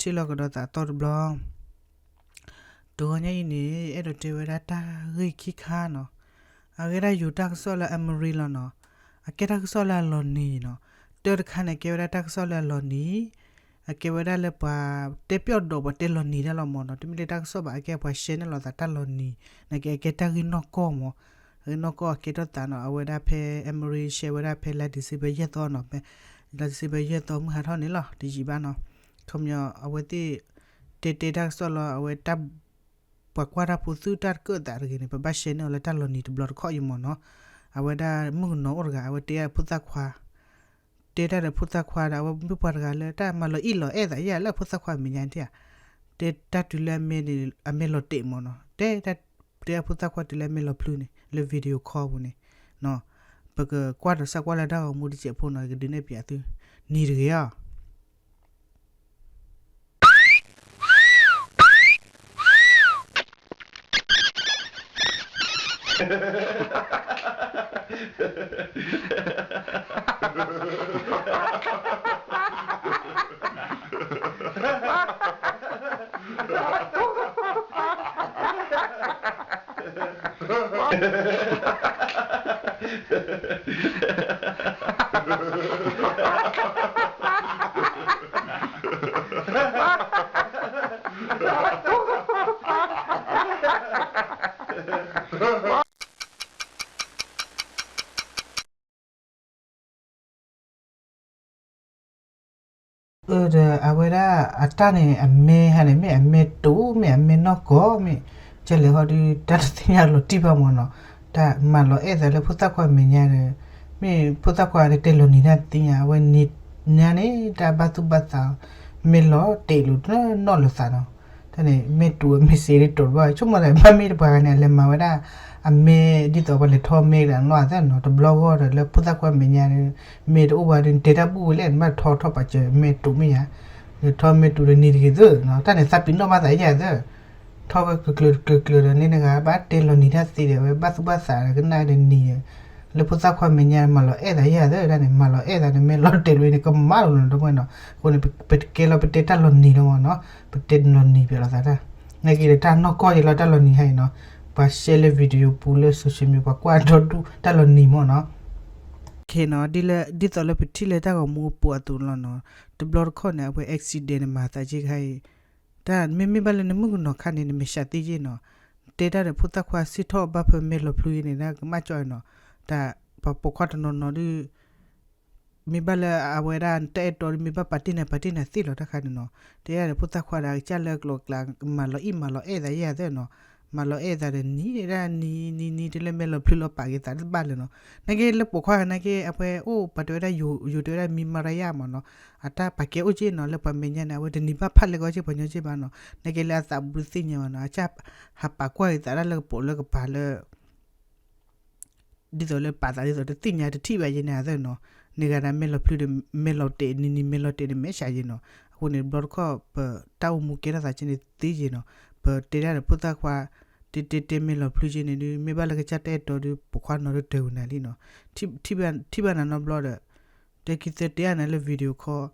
ထံၣ်လိာ်ကဒီးသးတီၢ်တဘျီ တဂီၤညါအံၤန့ၣ် အဲၣ်ဒိးတဲဝဲဒၣ်တၢ်ဂ့ၢ်ခံခါနီၤ. အဂ့ၢ်ဒၣ်ယိၤတၢ်ကစီၣ်လၢ Emery လီၤနီၤ. အကဲတၢ်ကစီၣ်လၢအလီၤနံၤနီၤ. တၢ်တခါန့ၣ် ကဲဝဲဒၣ်တၢ်ကစီၣ်လၢအလီၤနံၤ, အကဲဝဲဒၣ်လၢပှၤတဲပျီၣ်ဒီးပှၤတဲလီၤနံၤတၢ်လီၤမၢ်နီၤ. တမ့ၢ်လၢတၢ်ကစီၣ်ဘၣ် အကဲပှၤ share န့ၢ်လိာ်သးတၢ်လီၤနံၤ, နာ်က့အကဲတၢ်ဂ့ၢ်နီၢ်ကီၢ်မၢ်. ဂ့ၢ်နီၢ်ကီၢ်အကဲထီၣ်သးနီၤ. အဝဲဒၣ်ဖဲ Emery share ဝဲဒၣ်ဖဲလါ December ယဲၢ်သီနီၤ, ဖဲလါ December ယဲၢ်သီမုၢ်ဟါထီၣ်န့ၣ်လီၤ. တယံာ်ဘၣ်နီၤ. ခီပညီ အဝဲသ့ၣ်တဲတဲတၢ်ကစီၣ်လီၤ. အဝဲတၢ် ပှၤကွၢ်တၢ်ဖိသုတၢ်တကၢၣ်သးတဂ့ၤန့ၣ် ပဘၣ် share န့ၢ်အီၤလၢတၢ်လီၤနံၤတဘျီတခီၣ်အံၤမၢ်နီၤ. အဝဲဒၣ်မုၣ်ကနီၤအိၣ်တဂၤ အဝဲတဲအဖိသၣ်ခွါ, တဲတၢ်ဒီးဖိသၣ်ခွါဒီး အဝဲမ့ၢ်ပှၤတဂၤလၢတၢ်မၤလီၤအံၣ်လီၤအဲၣ်သးယဲၢ်လၢဖိသၣ်ခွါမဲာ်ညါန့ၣ်ဧါ. တဲတၢ်တုၤလၢအမဲန့ၣ် အမဲလီၤတဲာ်မၢ်နီၤ. တဲတၢ် တဲအဖိသၣ်ခွါတုၤလၢအမဲလီၤဖျုးန့ၣ် လၢ video call ပူၤန့ၣ် ပကကွၢ်ဒီးစးကွၢ်လၢတၢ်ဂီၤမူတစဲးဖိနီၤ ကဒုးနဲၣ်ပၠးသု, နံၤတဂ့ၤဧါ. အၢ ဒီးအဝဲဒၣ်အတၢ်န့ၣ် အမဲဟါန့ၣ် မ့ၢ်အမဲတူး မ့ၢ်အမဲနီၢ်ကီၢ် မ့ၢ်ကလဲၤဟီဒုး တၢ်တသ့ၣ်ညါလီၤတံၢ်ဘၣ်မၢ်နီၤ. တၢ်မၤလီၤအဲၣ်သးလၢဖိသၣ်ခွါမဲာ်ညါဒီး မ့ၢ်ဖိသၣ်ခွါန့ၣ်တဲလီၤနံၤတၢ်တသ့ၣ်ညါ အဝဲန့ၣ်ညါန့ၣ် တၢ်ဘၣ်သူၣ်ဘၣ်သး မဲလီၤတဲာ်လိာ်တနီၢ်လၢသးနီၤ. တၢ်န့ၣ် မဲတူးအမဲစ့းဒ်တိာ်တဘၣ် ဆိကမိၣ်သး ဘၣ်မ့ၢ်တပှၤဂၤန့ၣ် အလဲၤမၤဝဲဒၣ် အမဲဒ်သိးပှၤလဲၤထီမဲကလၢအနီၢ်သၢနီၤ တဘျီဂီၢ်ဒီးလၢဖိသၣ်ခွါမဲာ်ညါဒီး မ့ၢ်တအိၣ်ဘၣ်ဒီး နတဲတၢ်ဘူၣ်ဝဲလဲၣ် နဘၣ်ထီထီၣ်ပာ်စၢၤမဲတူးမ့ၢ်ယါ ထီမဲတူးဒီးနံၤတဂ့ၤသၢနီၤ တၢ်န့ၣ်သးပ့ၤနီၣ်ဘၣ်သးယါသၢ ထီဝဲကျၢၤကျၢၤတကျၢၤကျၢၤဒီး န့ၣ်တဂၤဘၣ်တဲလီၤနံၤတၢ်သ့ဒီး အဝဲဘၣ်သူၣ်ဘၣ်သးဒီးကနၣ်ဒီးနံၤ လၢဖိသၣ်ခွါမဲာ်ညါမၤလီၤအဲၣ်သးယါသၢတၢ်န့ၣ် မၤလီၤအဲၣ်သးဒီးမဲလီၤတဲာ်လိာ်န့ၣ် ကမၣ်လိာ်နီၤ ဒီပုၢ်ဝဲၢ်နီၤ. အဃိန့ၣ် ပတကဲလီၤပတဲတၢ်လီၤနံၤလီၤမၢ်နီၤ ပတဲလီၤနံၤပၠးလိာ်သးတၢ် နာ်က့ဒီးတၢ်နီၢ်ကီၢ်ယံၤလီၤတၢ်လီၤနံၤဟါအံၤနီၤ ပှၤ share လၢ video ပူၤလၢ social media ပှၤကွၢ်ဒီဒူၣ်တၢ်လီၤနံၤမၢ်နီၤ. ခဲနီၤ ဒ်သိးလၢပထံၣ်လၢတၢ်ဂီၤမူအပူၤအသိးလီၤနီၤ တဘျီတခီၣ်န့ၣ် အဝဲ accident န့ၣ်မၤသးက့ခါအံၤ တၢ်မ့မ့ၢ်ဘၣ်လၢနမုၣ်ကနီၤခါန့ၣ် နမဲာ်ဆှးသ့က့နီၤ နတဲတၢ်ဒီးဖိသၣ်ခွါစံၣ်ထီၣ်ဘၣ်ဖၢမဲာ်လီၤဖျုးအံၤန့ၣ် နကမၣ်ကၠီအံၤနီၤ တၢ်ပှၤပိာ်ခွါတနီၤနီၤဒုး မ့ၢ်ဘၣ်လၢအဝဲဒၣ်တၢ်အဲၣ်တီဒီး မ့ၢ်ဘၣ်ပာ်တ့ၢ်နၤပာ်တ့ၢ်နၤသ့လီၤတၢ်ခါန့ၣ်နီၤ တဲဒၣ်ဒီးဖိသၣ်ခွါဒီး ကစၢ်လၢကျိၤကျါ မၤလီၤအံၣ်မၤလီၤအဲၣ်သးယဲၢ်သၢနီၤ မၤလီၤအဲၣ်သးဒီးနံၤဒၣ်နံၤနံၤနံၤ တလၢမဲာ်လီၤဖျုးလီၤပာ်က့ၤသးတဘၣ်လၢၤနီၤ နာ်က့လၢပိာ်ခွါနာ်က့ အဝဲအိၣ်ပှၤတဲဝဲဒၣ်ယိၤတဲဝဲဒၣ်မံမၤရယၢ်မၢ်နီၤ အတၢ်ပာ်ကဲအိၣ်က့နီၤ လၢပှၤမဲာ်ညါန့ၣ် အဝဲတနံၤဘၣ်ဖးလဲၢ်ကီက့ပှၤညီက့ဘၣ်နီၤ နာ်က့လၢအသးဘူးတသ့ၣ်ညါဘၣ်နီၤ အကစၢ်ဟးပာ်ကွၢ်က့ၤသးဒၣ်လၢကပိာ်လၢကပၤလၢ ဒ်သိးလၢပာ်သးဒ်သိးတသ့ၣ်ညါတထံၣ်ဘၣ်ယဲန့ၣ်အသၢနီၤ န့ၢ်ဂၤဒၣ်မဲာ်လီၤဖျုးဒီး မဲာ်လီၤတဲာ်နံၤနံၤမဲာ်လီၤတဲာ်ဒီးမဲာ်ဆှးယဲနီၤ အဃိန့ၣ် တဘျီတခီၣ် ပတၢ်အိၣ်မူကဲထီၣ်သးက့န့ၣ်သ့ယဲနီၤ ပတဲဒၣ်ဒီးဖိသၣ်ခွါ တဲတဲတဲမဲာ်လီၤဖျုးက့န့ၣ်ဒုး မ့ၢ်ဘၣ်လၢကစၢ်တၢ်အဲၣ်တီဒုး ပိာ်ခွါနီၤဒုးတၢၤဝံၤနၤလံနီၤ ထံၣ်ဘၣ်နၤနီတဘျီဒီး တဲခံသၢတဲအါနၤလၢ video call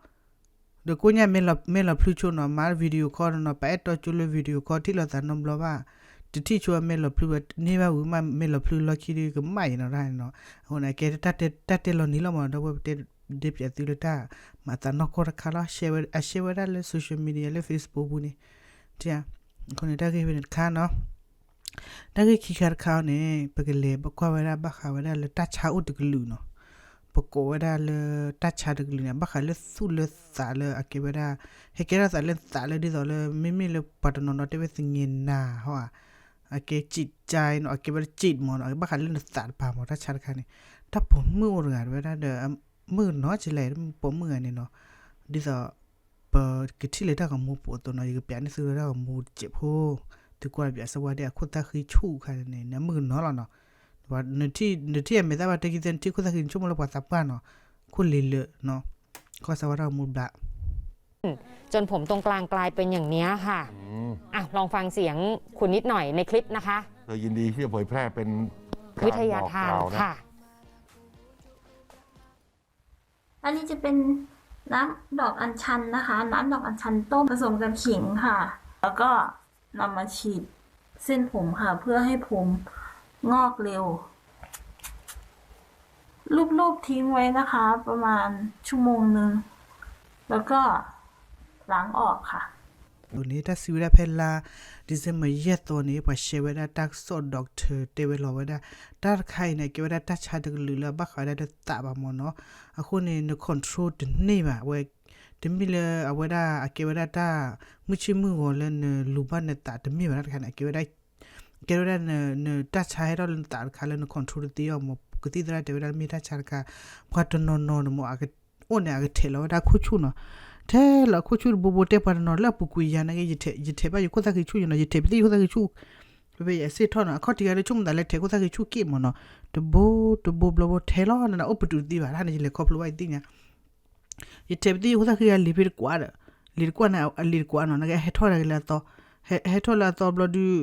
ဒီးကိးညါမဲာ်လီၤဖျုးဆိနီၤ မၤ video call နီၤ ပှၤအဲၣ်တီကၠိလၢ video call ထံၣ်လိာ်သးနီတဘျီဘၣ် တထံၣ်ဆိမဲာ်လီၤဖျုးဝဲန့ၢ်ဘၣ်ဝံၤမး မဲာ်လီၤဖျုးလီၢ်ခံဒုးကမၣ်ယဲနီၤတၢ်နီၤ အဃိန့ၣ် ကဲတၢ်တဲလီၤနံၤလီၤမၢ်နီၤ ဒီပုၢ်ဝဲၢ်ပတဲဒ့ပၠးသုလၢတၢ်မၤသးနီၢ်ကီၢ်တခါလီၤ အ share ဝဲဒၣ်လၢ social media လၢ Facebook ပူၤန့ၣ် အဃိန့ၣ်တၢ်ဂ့ၢ်ဝဲန့ၣ်တခါနီၤ တၢ်ဂ့ၢ်ခံခါတခါအံၤန့ၣ် ပကလဲၤပကွၢ်ဝဲဒၣ်ဘၣ်ဃးဝဲဒၣ်လၢတၢ်ဆါအိၣ်တကလုာ်နီၤ ပကိးဝဲဒၣ်လၢတၢ်ဆါတကလုာ်န့ၣ် ဘၣ်ဃးလၢသူၣ်လၢသးလၢအကဲဝဲဒၣ် ဟဲကဲထီၣ်သးလၢသးလၢဒ်သိးလၢ မ့မ့ၢ်လၢပှၤတနီၤနီၤတဲဝဲသငဲးနၤဟီဧါ အကဲ จิตใจ နီၤ အကဲဝဲဒၣ် จิต မၢ်နီၤ ဘၣ်ဃးလၢနသးတပၤမၢ် တၢ်ဆါတခါန့ၣ် တၢ်ပိာ်မုၣ်အိၣ်တဂၤဝဲဒၣ်ဒီး မုၣ်ကနီၤကလဲၣ် ပိာ်မုၣ်ဂၤန့ၣ်နီၤ ဒ်သိး ပကထံၣ်လၢတၢ်ဂီၤမူပူၤအသိးနီၤ ယကပၠးန့ၢ်သုလၢတၢ်ဂီၤမူတစဲးဖိ သုကွၢ်ပၠးစဝါဒ်အခိၣ်သၣ်ဃံဆူၣ်ခါန့ၣ် နမုၣ်ကနီၤလီၤနီၤ နထံၣ်အမဲာ်သၣ်ဘၣ်တဲခံသၢ နထံၣ်ခိၣ်သၣ်ဃံဆူၣ်မ့ၢ်လၢပှၤသးပှၢ်နီၤ ခိၣ်လ့ၤလၢာ်နီၤ ကွၢ်စဝါတၢ်ဂီၤမူဘျး จนผมตรงกลางกลายเป็นอย่างเนี้ยค่ะ อืม อ่ะ ลองฟังเสียงคุณนิดหน่อยในคลิปนะคะ เธอยินดีที่จะเผยแพร่เป็นการบอกกล่าวนะ วิทยาทานค่ะ อันนี้จะเป็น น้ำดอกอัญชันนะคะ น้ำดอกอัญชันต้มผสมกับขิงค่ะ แล้วก็นำมาฉีดเส้นผมค่ะ เพื่อให้ผมงอกเร็ว ลูบๆทิ้งไว้นะคะ ประมาณชั่วโมงนึง แล้วก็ล้างออกค่ะ န့ၣ် တၢ်စံးဝဲဒၣ်ဖဲလါ December ယဲၢ်သီန့ၣ် ပှၤရှဲဝဲဒၣ်တၢ်ကစီၣ် doctor တဲဝဲလီၤဝဲဒၣ် တၢ်တခါအံၤန့ၣ် အကဲဝဲဒၣ်တၢ်ဆါတကလုာ်လၢအဘၣ်ဃးဝဲဒၣ်လၢသးဘၣ်မ့ၢ်နီၤ. အဃိန့ၣ် န control တန့ၢ်ဘၣ်ဝဲ တမ့ၢ်လၢအဝဲဒၣ်အကဲဝဲဒၣ်တၢ်မုၢ်ဆ့ၣ်မုၢ်ဂီၤလၢနလူၤဘၣ်နသးတမ့ၢ်ဘၣ်တၢ်တခါန့ၣ် အကဲဝဲဒၣ် ကဲဝဲဒၣ်န နတၢ်ဆါဟဲထီၣ်လၢနသးတခါလၢန control တသ့အီၤမ့ၢ် ကသံၣ်သရၣ်တဲဝဲဒၣ်မ့ၢ်တၢ်ဆါတခါ ပှၤတနီၤနီၤန့ၣ်မ့ၢ် အိၣ်န့ၣ် အကထဲးလီၤဝဲဒၣ်ခိၣ်ဆူၣ်နီၤ. ထဲလီၤခိၣ်ဆူၣ်တဘိဘိ တဲပှၤတနီၤလၢအပူၤကွံာ်ယၤနာ်က့ ယထဲးဘၣ်ယခိၣ်သၣ်ဃံဆူၣ်ယနီၤ ယထဲးပသံၣ်ယခိၣ်သၣ်ဃံဆူၣ် ဖဲဖဲယစ့ၢ်ထီၣ်နီၤ အခီၣ်ထံးဂၤဒီးဆိကမိၣ်သးလၢထဲးခိၣ်သၣ်ဃံဆူၣ်က့ၣ်မ့ၢ်နီၤ တဘိတဘိဘျီဘိထဲးလီၤ နအိၣ်ပတုာ်တသ့ဘၣ် တၢ်န့ၣ် ယလဲၤခီဖျိဘၣ်ယသ့ၣ်ညါ ယထဲးပသံၣ်ယခိၣ်သၣ်ဃံဂၤလံာ်ဖဲတကွးဒီး လံာ်တကွးန့ၣ် အလံာ်တကွးနီၤ နာ်က့ဟဲထီၣ်ဒၣ်က့ၤလၢအသီ ဟဲထီၣ်လၢအသီဘျီဒုး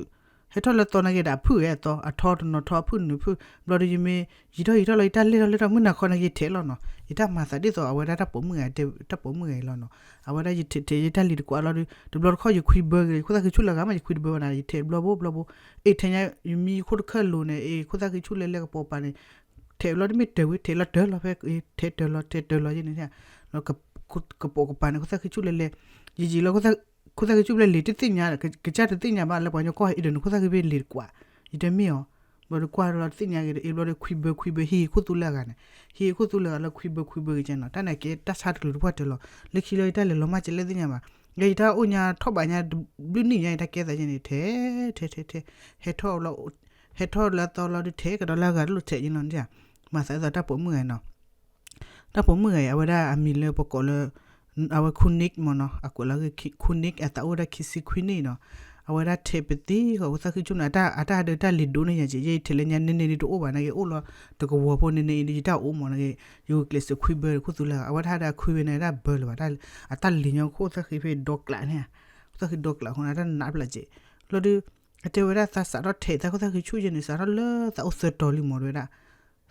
ဟဲထီၣ်လၢအသီနာ်က့ဒီးအဖုၣ်ဂ့ၤအသီ အထီတနီၤထီအဖုၣ်နုာ်ဖုၣ် ဘျီဒုးယမ့ၢ် ယံာ်ထီၣ်ယံာ်ထီၣ်လီၤ ယတၢ်လဲၢ်ထီၣ်လဲၢ်ထီၣ်မုၢ်နၤခီနာ်က့ယထဲးလီၤနီၤ ယတၢ်မၤသးဒ်သိးအဝဲဒၣ်တၢ်ပိာ်မုၣ်ဂၤ တၢ်ပိာ်မုၣ်ဂၤအံၤလီၤနီၤ အဝဲဒၣ်ယထဲးထဲးယတၢ်လံာ်တကွးလီၤဒုး တဘျီတခီၣ်ယခွံဘၢဂ့ၤ ယခိၣ်သၣ်ဃံဆူၣ်လၢဂၤမး ယခွံတဘၢဘၣ်နၤ ယထဲးဘျီဘိဘျီဘိ အ့ၣ်ထဲညါ ယမံယခိၣ်တခၢၣ်လိၤန့ၣ် အ့ၣ်ခိၣ်သၣ်ဃံဆူၣ်လဲၤလဲၤကပိာ်ပာ်န့ၣ် ထဲးဘျီတမ့ၢ်တၢၤဝံၤ ထဲးလီၤတၢၤလီၤဖဲ ထဲးတၢၤလီၤ ထဲးတၢၤလီၤယဲန့ၣ် လီၤ ကပိာ်ကပာ်န့ၣ် ခိၣ်သၣ်ဃံဆူၣ်လဲၤလဲၤ ယယံာ်လီၤ ခိၣ်သၣ်ဃံဆူၣ်ဖဲလံာ်တသ့ၣ်ညါ ကစၢ်တသ့ၣ်ညါဘၣ်လၢပှၤကညီကီၢ်အံၤဒီးန့ၣ် ခိၣ်သၣ်ဃံဖဲလံာ်တကွး ယတမ့ၢ်အီၤ ဘျီတကွၢ်လီၤတသ့ၣ်ညါဂ့ၤ အ့ၣ်ဘျီဒီးခွံဘၢခွံဘၢ ဟံၣ်ခိၣ်သူလၢအဂၤန့ၣ် ဟံၣ်ခိၣ်သူလၢအဂၤလၢခွံဘၢခွံဘၢဂ့ၤကဲနီၤ တၢ်န့ၣ်ကဲတၢ်ဆါတကလုာ်တပှၢ်တၢၢ်လီၤ လၢခံလၢယတၢ်လဲၤလီၤမၢ်ကဲလဲၣ်သ့ၣ်ညါဘၣ် ယဲယတၢ်အိၣ်ညါထီၣ်ဘးညါ ဘျုးနံၣ်ညါယတၢ်ကဲသးယဲန့ၣ် ထဲး ထဲး ထဲး ထဲး ဟဲထီၣ်လီၤ ဟဲထီၣ်လၢအသီလီၤဒုးထဲးကဒီးလၢအဂၤတလိၣ်ထဲးယဲနီၤ မၤသးဒ်သိးတၢ်ပိာ်မုၣ်ဂၤနီၤ တၢ်ပိာ်မုၣ်ဂၤအံၤ အဝဲဒၣ်အမံၤလၢပကိးလၢ အဝဲ ခူနံၣ် မ့ၢ်နီၤ အကွဲးလီၤဂ့ၢ် ခူနံၣ် အသးအိၣ်ဝဲဒၣ်ခံဆံခွံနံၣ်နီၤ အဝဲဒၣ်ထဲးပသံၣ်ဃီၤခိၣ်သၣ်ဃံဆူၣ်န့ၣ် အတၢ် အတၢ်ဟးဒုးတၢ်လံၤဒိၣ်န့ၢ်ယၤက့ၤ ယဲယထဲးလၢညါ နန့ၣ်တအိၣ်ဘၣ်နာ်က့ အိၣ်လီၤတကဝီၤဖိန့ၣ်န့ၣ် ယတၢ်အိၣ်မ့ၢ်နာ်က့ ယဂုာ်ကျဲးစၢးခွံဘၢ ခိၣ်သူလၢအဂၤ အဝဲတၢ်ဟးဒုးခွံဘၢန့ၣ် တၢ်ဘၢလၢၤဘၣ် အတၢ်လံၤညါခိၣ်သၣ်ဃံဖဲဒီကျးန့ၣ် ခိၣ်သၣ်ဃံဒီကျးအဃိန့ၣ် တၢ်နးဖျးက့ၤ လီၤဒုး အတဲဝဲဒၣ်သးစးထီၣ်ထဲးသးခိၣ်သၣ်ဃံဆူၣ်ယဲန့ၣ် စးထီၣ်လၢသးအိၣ်သၢတီၤလံမ့ၢ်တဲဝဲဒၣ်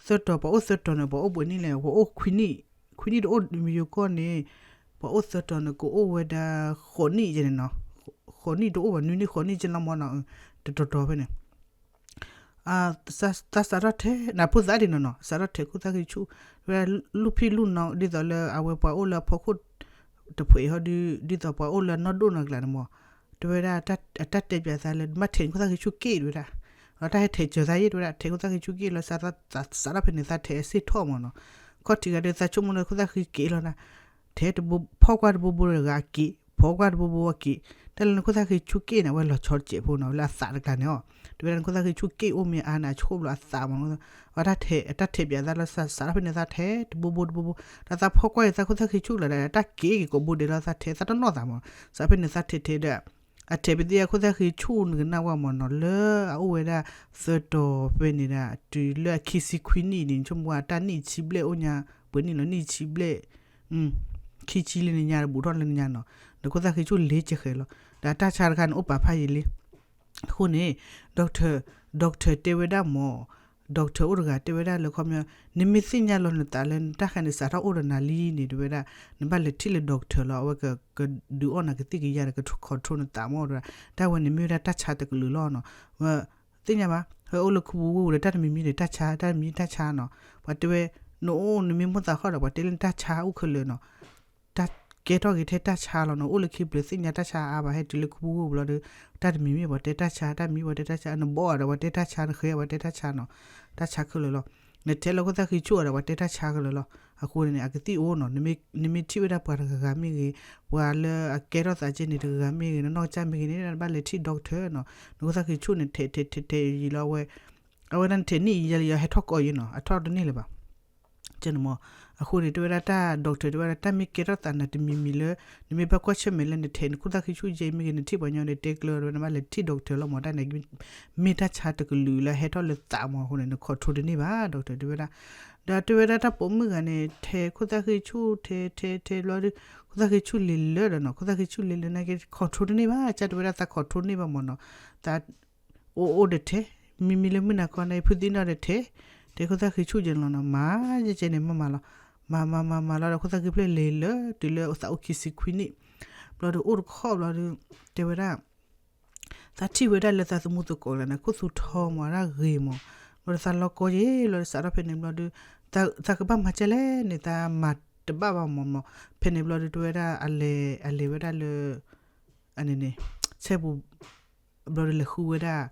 သၢတီၤ ပှၤအိၣ်သၢတီၤန့ၣ် ပှၤအိၣ်ပှဲၤနံၣ်လဲၣ် ပှၤအိၣ်ခွံနံၣ် ခွံနံၣ်တအိၣ်မ့ၢ်ယိၤကီၢ်န့ၣ် ပှၤအိၣ်သၢတီၤန့ၣ် ကအိၣ်ဝဲဒၣ်ဃိးနံၣ်ယဲန့ၣ်နီၤ ဃိးနံၣ်တအိၣ်ဘၣ် နွံနံၣ်ဃိးနံၣ်ကဲလီၤမ့ၢ်နီၤ တတီၤတီၤဖဲန့ၣ် သးစးထီၣ်ထဲး နဖိသၣ်ဒ်နီၤနီၤ စးထီၣ်ထဲးခိၣ်သၣ်ဃံဆူၣ် ဝဲဒၣ်လူၢ်ဖံးလူၢ်နီၤ ဒ်သိးလၢအဝဲပှၤအိၣ်လၢအဖီခိၣ်တဖှဲးဟီဒုး ဒ်သိးပှၤအိၣ်လၢအနီၢ်ဒိၣ်နီၢ်ကျးန့ၣ်မ့ၢ် တဲဝဲဒၣ်အတၢ်တဲပၠးသးလၢ မ့ၢ်ထဲးခိၣ်သၣ်ဃံဆူၣ်က့ၣ်တဲဝဲဒၣ် ဒီးတၢ်ဟဲထဲးစၢၤသးယဲတဲဝဲဒၣ် ထဲးခိၣ်သၣ်ဃံဆူၣ်က့ၣ်လီၤ စးထီၣ်ဖဲန့ၣ် သးထဲးအစ့ၣ်ထီၣ်မ့ၢ်နီၤ ခီၣ်ထံးဂၤဒီးသးဆိကမိၣ်လၢခိၣ်သၣ်ဃံက့ၣ်လီၤနၤ ထဲးတဘိ ဖီၣ်ကွၢ်တဘိဘိတဂၤက့ၣ် ဖီၣ်ကွၢ်တဘိဘိအက့ၣ် တၢ်လၢနခိၣ်သၣ်ဃံဆူၣ်က့ၣ်န့ၣ် အဝဲလီၤဆီတစဲးဖိနီၤ လၢအသးတကျးန့ၣ်အီၤ တဲဝဲဒၣ်နခိၣ်သၣ်ဃံဆူၣ်က့ၣ်အိၣ်မ့ၢ်အါန့ၣ် အဆိကမိၣ်လၢအသးမ့ၢ်နီၤ အတၢ်ထဲး အတၢ်ထဲးပၠးသးလီၤ စးထီၣ်ဖဲန့ၣ်သးထဲးတဘိဘိတဘိဘိ ဒီးသးဖီၣ်ကွၢ်အံၤသးခိၣ်သၣ်ဃံဆူၣ်လီၤဒီး တၢ်က့ၣ်က့ၤကိးဘိဒဲးလီၤ သးထဲးသးတနီၣ်သးမ့ၢ်နီၤ စးထီၣ်ဖဲန့ၣ်သးထဲးထဲးဒီး အထဲးပသံၣ်အခိၣ်သၣ်ဃံဆူၣ်နကနၣ်ဝဲမ့ၢ်နီၤ လၢအအိၣ်ဝဲဒၣ်သၢတီၤဖဲန့ၣ်ဒီး တုၤလၢအခံဆံခွံနံၣ်န့ၣ် ဆိကမိၣ်ဝဲအတၢ်နံၣ်ဆံဘျဲၣ်အိၣ်ညါ ပှဲၤနံၣ်လီၤ နံၣ်ဆံဘျဲၣ် ခံဆံလၢနညါ ဘူးထီၣ်လၢနညါနီၤ ဒီးခိၣ်သၣ်ဃံဆူၣ်လ့စဲဃဲၤလီၤ ဒီးအတၢ်ဆါတခါန့ၣ်အိၣ်ပာ်ဖးယံာ်လံ အဃိန့ၣ် doctor doctor တဲဝဲဒၣ်မ့ၢ် doctor အိၣ်တဂၤတဲဝဲဒၣ်လၢခီပညီ နမ့ၢ်သ့ၣ်ညါလီၤနသးလၢနတၢ်ဃါန့ၣ်စးထီၣ်အိၣ်ဒီးနၤလံန့ၣ် တဲဝဲဒၣ် နဘၣ်လဲၤထံၣ်လၢ doctor လီၤ အဝဲကဒုးအီၣ်နၤကသံၣ်ကယၤဒီးက control နသးမ့ၢ်တဲဝဲဒၣ် တၢ်ဝဲန့ၣ်မ့ၢ်ဝဲဒၣ်တၢ်ဆါတကလုာ်လီၤနီၤ ဝဲ သ့ၣ်ညါဘၣ် ဟဲအိၣ်လၢခူပူၤဝ့ၢ်ပူၤဒီးတၢ်တမံၤမံၤဒီးတၢ်ဆါ တၢ်တမံၤတၢ်ဆါနီၤ ပှၤတဲဝဲ နအိၣ်နမ့ၢ်မိၣ်သးဃီဒီး ပှၤတဲလၢနတၢ်ဆါအိၣ်ခဲလၢာ်နီၤ တၢ်ကဲထီၣ်က့ၤထဲတၢ်ဆါလီၤနီၤ အိၣ်လၢခံပျၢၤသ့ၣ်ညါတၢ်ဆါအါဘၣ် ဟဲတုၤလၢခူပူၤဝ့ၢ်ပူၤလီၤဒီး တၢ်တမံၤမံၤပှၤတဲတၢ်ဆါ တၢ်မံၤပှၤတဲတၢ်ဆါ နဘီအီၤဒီးပှၤတဲတၢ်ဆါ နဃဲပှၤတဲတၢ်ဆါနီၤ တၢ်ဆါခဲလၢာ်လီၤ နထဲးလၢခိၣ်သၣ်ဃံဆူၣ်အီၤဒီးပှၤတဲတၢ်ဆါခဲလၢာ်လီၤ အဃိန့ၣ် အကသံၣ်အိၣ်နီၤ နမ့ၢ်ထံၣ်ဝဲဒၣ်ပှၤတဂၤဂၤမ့ၢ်ဂ့ၤ ပှၤလၢအကဲထီၣ်သးကဲန့ၣ်တဂၤဂၤမ့ၢ်ဂ့ၤ နနီၢ်ကစၢ်မ့ၢ်ဂ့ၤန့ၣ် နဘၣ်လဲၤထံၣ် doctor နီၤ နခိၣ်သၣ်ဃံဆူၣ်န့ၣ် ထဲးထဲးထဲးထဲးယံာ်လီၤဝဲ အဝဲဒၣ်နထဲးနံၣ်အံၤယၤလံယၤဟဲထီၣ်ကိးယံၤနီၤ အထီၣ်တန့ၢ်လၢၤဘၣ် ကဲန့ၣ်မ့ၢ် အဃိန့ၣ် တဲဝဲဒၣ်တၢ် doctor တဲဝဲဒၣ် တၢ်မ့ၢ်ကဲထီၣ်သးနၤတမံၤမံၤလၢ နမ့ၢ်ဘၣ်ကွၢ်ဆၢၣ်မဲာ်လၢနထဲးနခိၣ်သၣ်ဃံဆူၣ်ယဲမ့ၢ်ဂ့ၤ နထံၣ်ပှၤညီန့ၣ်တဲကျၢၤဝဲ နဘၣ်လဲၤထံၣ် doctor လီၤမ့ၢ် တၢ်န့ၣ် မ့ၢ်တၢ်ဆါတကလုာ်လၢဟဲထီၣ်လၢသးမ့ၢ်အဃိန့ၣ် န control တန့ၢ်ဘၣ် doctor တဲဝဲဒၣ် ဒီးတဲဝဲဒၣ်တၢ်ပိာ်မုၣ်ဂၤန့ၣ် ထဲးခိၣ်သၣ်ဃံဆူၣ် ထဲးထဲးထဲးဘျီဒီး ခိၣ်သၣ်ဃံဆူၣ်လံၤလၢဒီးနီၤ ခိၣ်သၣ်ဃံဆူၣ်လံၤလၢနာ်က့ control တန့ၢ်ဘၣ် ကၢ်တဲဝဲဒၣ်သး control တန့ၢ်ဘၣ်မ့ၢ်နီၤ သး အိၣ်အိၣ်ဒီးထဲး မံမံလၢမုၢ်နၤခီန့ၣ် ဖုသံနီၣ်ဒီးထဲး တဲခိၣ်သၣ်ဃံဆူၣ်ယဲန့ၣ်လီၤနီၤ မၤယဲကဲန့ၣ်မ့ၢ်မးလီၤ မၤမၤမၤမၤလီၤဒီး ခိၣ်သၣ်ဃံဖျၢၣ်လဲၤလၢ တုၤလၢသးအိၣ်ခံဆံခွံနံၣ်, ဘျီဒီးအိၣ်တခီဘျီဒီး တဲဝဲဒၣ် သးထံၣ်ဝဲဒၣ်လၢသးသမူသကိးလၢန့ၣ် ခိၣ်သူထီမး ဒၣ်ဂ့ၤမး, ဘျီဒီးသးလီၤကီယ့ၣ်လီၤဒီး စးထီၣ်ဖဲန့ၣ်ဘျီဒီး သးကဘၣ်မၤကဲလဲၣ်န့ၣ် သးမၤတဘၣ်ဘၣ်မးမး, ဖဲန့ၣ်ဘျီဒီး တဲဝဲဒၣ် အလဲၤ အလဲၤဝဲဒၣ်လၢ အန့ၣ်န့ၣ် ဆဲပူၤ ဘျီဒီးလဲၤဃုဝဲဒၣ်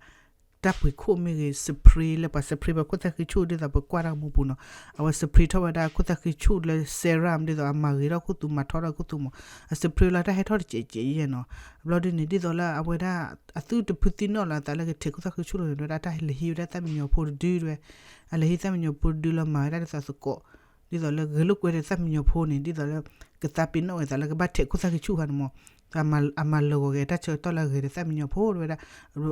တၢ်ပှ့ၤခိၣ်မ့ၢ်ဂ့ၤ spray လၢပှၤ spray ပှၤခိၣ်သၣ်ဃံဆူၣ် ဒ်သိးပကွၢ်တၢ်မူပူၤနီၤ, အဝဲ spray ထီၣ်ဝဲဒၣ်ခိၣ်သၣ်ဃံဆူၣ်လၢ serum ဒ်သိးအမၤဂ့ၤထီၣ်ခိၣ်သူ မၤထီထီၣ်ခိၣ်သူမး, အ spray လီၤတၢ်ဟဲထီၣ်တစဲးစဲးယဲၢ်နီၤ, ဘျီဒ်န့ၣ် ဒ်သိးလၢအဝဲဒၣ် အသုတဖုသံနီၣ်လီၤအသးလၢကထဲးခိၣ်သၣ်ဃံဆူၣ်လီၤန့ၣ် တဲဝဲဒၣ်တၢ်လဲၤဟံးဝဲဒၣ်သၣ်မံညီၤဖိတဒုတဲဝဲ, အလဲၤဟံးသၣ်မံညီၤဖိတဒုလီၤမၤဝဲဒၣ်ဒ်သိးသကိး ဒ်သိးလၢဂဲၤလိာ်ကွဲဒီးသၣ်မံညီၤဖိန့ၣ် ဒ်သိးလၢ ကသးပ့ၤနီၣ်ဝဲသးလၢကဘၣ်ထဲးခိၣ်သၣ်ဃံဆူၣ်ဃါန့ၣ်မး, အမၤလၢာ်ဂီၤဂဲၤတၢ်ဆၢကတီၢ်လၢအဂဲၤဒီးသၣ်မံညီၤဖိတဲဝဲဒၣ်,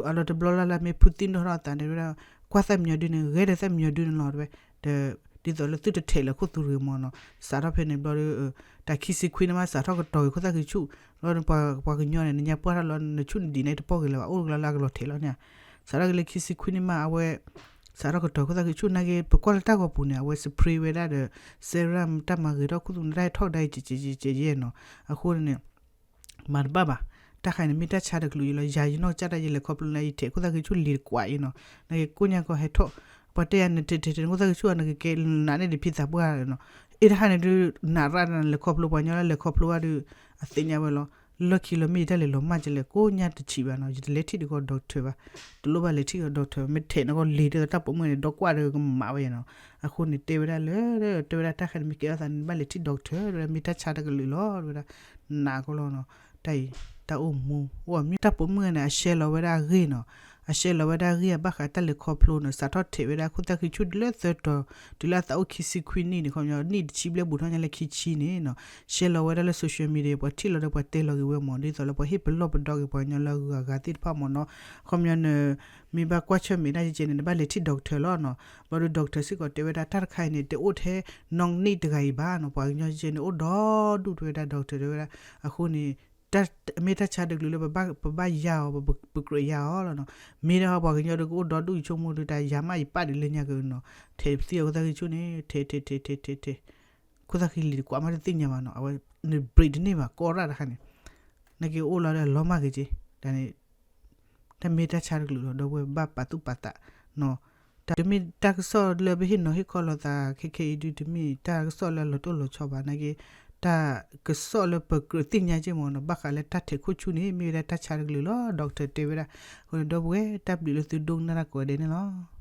အလီၤတဘျီလၢ်လၢ်မ့ၢ်ဖုသံနီၣ်ထီၣ်အသးန့ၣ်ဝဲဒၣ်, ကွၢ်သၣ်မံညီၤဒုန့ၣ် ဂဲၤဒီးသၣ်မံညီၤဒုန့ၣ်လီၤတဲဝဲ, ဒ်သိးလၢသုတထဲးလၢခိၣ်သူတဂ့ၤမးနီၤ, စးထီၣ်ဖဲန့ၣ်ဘျီဒီး တၢ်ခံဆံခွံန့ၣ်မး စးထီၣ်ကတီၤက့ၤခိၣ်သၣ်ဃံဆူၣ်, ဘျီပှၤကညီန့ၣ် နညါပှၢ်ထီၣ်လီၤ နဆူၣ်နဒံးန့ၣ်တပီၢ်ဂ့ၤလၢၤဘၣ် အိၣ်တကလီလၢအကလီၤထဲးလီၤန့ၣ်, စးထီၣ်က့ၤလၢခံဆံခွံန့ၣ်မး အဝဲ စးထီၣ်ကတီၤခိၣ်သၣ်ဃံဆူၣ်နာ်က့ ပကွၢ်လၢတၢ်ဂီၤပူၤန့ၣ် အဝဲ spray ဝဲဒၣ်ဒီး serum တၢ်မၤဂ့ၤထီၣ်ခိၣ်သူန့ၣ် တၢ်ဟဲထီၣ်ကဒါအံၤ ကဲးကဲးကဲးကဲးယဲၢ်နီၤ, အဃိန့ၣ် မၤတဘၣ်ဘၣ်, တၢ်ခါန့ၣ်မ့ၢ်တၢ်ဆါတကလုာ်အံၤလီၤ, ယၤယနီၢ်ကစၢ်ဒၣ်ယလဲၤခီဖျိလၢယထဲးခိၣ်သၣ်ဃံဆူၣ်လံၤတကွးအံၤနီၤ, နာ်က့ကိၣ်ညါကီဟဲထီၣ်, ပှၤတဲယၤနထဲးထဲးထဲးနခိၣ်သၣ်ဃံဆူၣ်အီၤ နကကဲနးန့ၢ်ဒံးဖံသးပှၢ်နီၤ, အ့တဟါန့ၣ်ဒုး နးရၣ်နလဲၤခီဖျိပှၤကညီလၢလဲၤခီဖျိဘၣ်ဒုး အသ့ၣ်ညါဝဲလီၤ, လီၢ်ခံလီၤမ့ၢ်ယတၢ်လဲၤလီၤမၢ်ကလဲၣ် ကိၣ်ညါတဆံးဘၣ်နီၤ, ယတလဲၤထံၣ်တဂီၤ doctor ဘၣ်, တလိၣ်ဘၣ်လဲၤထံၣ်ဂီၤ doctor မ့ၢ်ထဲးနဂီၤလံၤဒ်သိးတၢ်ပိာ်မုၣ်န့ၣ် ဒီကွၢ်ဒီးကမၤဝဲယဲၢ်နီၤ, အဃိန့ၣ်တဲဝဲဒၣ်လၢ တဲဝဲဒၣ်တၢ်ခါန့ၣ်မ့ၢ်ကဲထီၣ်သးန့ၣ် နဘၣ်လဲၤထံၣ် doctor တဲဝဲဒၣ်မ့ၢ်တၢ်ဆါတကလုာ်လီၤ တဲဝဲဒၣ်, နးကီလီၤနီၤ, တၢ်အံၤ တၢ်အိၣ်မူ အိၣ်မ့ၢ်တၢ်ပိာ်မုၣ်န့ၣ် အရှဲလီၤဝဲဒၣ်အဂ့ၢ်နီၤ, အရှဲလီၤဝဲဒၣ်အဂ့ၢ်အဘၣ်ဃးတၢ်လဲၤခီဖျိနီၤ, စးထီၣ်ထဲးဝဲဒၣ်ခိၣ်သၣ်ဃံဆူၣ်တုၤလၢသၢတီၤ, တုၤလၢအသးအိၣ်ခံဆံခွံနံၣ်န့ၣ် ခီပညီ နံၣ်တဆံဘျဲၣ်ဘူးထီၣ်ညါလၢခံဆံန့ၣ်နီၤ, ရှဲလီၤဝဲဒၣ်လၢ social media ပှၤထံၣ်လီၤဒီးပှၤတဲလီၤက့ၤဝဲမး ဒ်သိးလၢပှၤဟ့ၣ်ပလီၢ်ပဒီက့ၤပှၤကညီလၢအဂုၤအဂၤသ့ၣ်တဖၣ်မးနီၤ, ခီပညီန မ့ၢ်ဘၣ်ကွၢ်ဆၢၣ်မဲာ်ဒၣ်ကဲကဲန့ၣ် နဘၣ်လဲၤထံၣ် doctor လီၤနီၤ, ဘျီဒီး doctor စ့ၢ်ကီးတဲဝဲဒၣ် တၢ်တခါအံၤန့ၣ် တအိၣ်ထဲနီၣ်နံၣ်တဂၤအံၤဘၣ်နီၤ, ပှၤကညီကဲကဲန့ၣ် အိၣ်ဒီဒူၣ်တဲဝဲဒၣ် doctor တဲဝဲဒၣ်, အဃိန့ၣ် မ့ၢ်တၢ်ဆါတကလုာ်လၢ ပဘၣ်ယၤအီၤ ပကြၢးယၤအီၤလီၤနီၤ, မ့ၢ်ဒၣ်ပှၤကညီဒီးကအိၣ်ဒီဒူၣ် ယဆိကမိၣ်ဒီး တၢ်ယၤမးယပာ်ဒံးလၢညါက့ၤနီၤ, ထဲးပသံအခိၣ်သၣ်ဃံဆူၣ်န့ၣ် ထဲး ထဲး ထဲး ထဲး ထဲး ခိၣ်သၣ်ဃံလံၤတကွးမးတသ့ၣ်ညါဘၣ်နီၤ, အဝဲ န break တန့ၢ်ဘၣ် ကီရၣ်တခါန့ၣ်, နာ်က့အိၣ်လီၤဒီးလီၤမၢ်က့ၤက့ၤ, တၢ်န့ၣ် တၢ်မ့ၢ်တၢ်ဆါတကလုာ်လီၤ ဒီပုၢ်ဝဲၢ်ဘၣ်ပာ်သူၣ်ပာ်သးနီၤ, တၢ်တမ့ၢ်တၢ်ကစီၣ်လၢပဟ့ၣ်နီၤဟ့ၣ်ခီလိာ်သးခဲခဲအံၤဒုး တမ့ၢ်တၢ်ကစီၣ်လၢလီၤတိၢ်လီၤဆီဘၣ် နာ်က့ တၢ်ကစီၣ်လၢပကြၢးသ့ၣ်ညါက့ၤမးနီၤ, ဘၣ်ဃးလၢတၢ်ထဲးခိၣ်ဆူၣ်န့ၣ် မ့ၢ်ဝဲဒၣ်တၢ်ဆါတကလုာ်လီၤ doctor တဲဝဲဒၣ်, အဃိန့ၣ် ဒီပုၢ်ဝဲၢ် တၢ်ဘျုးလၢသုဒိကနၣ်တၢ်ကိးဂၤဒဲးန့ၣ်လီၤ.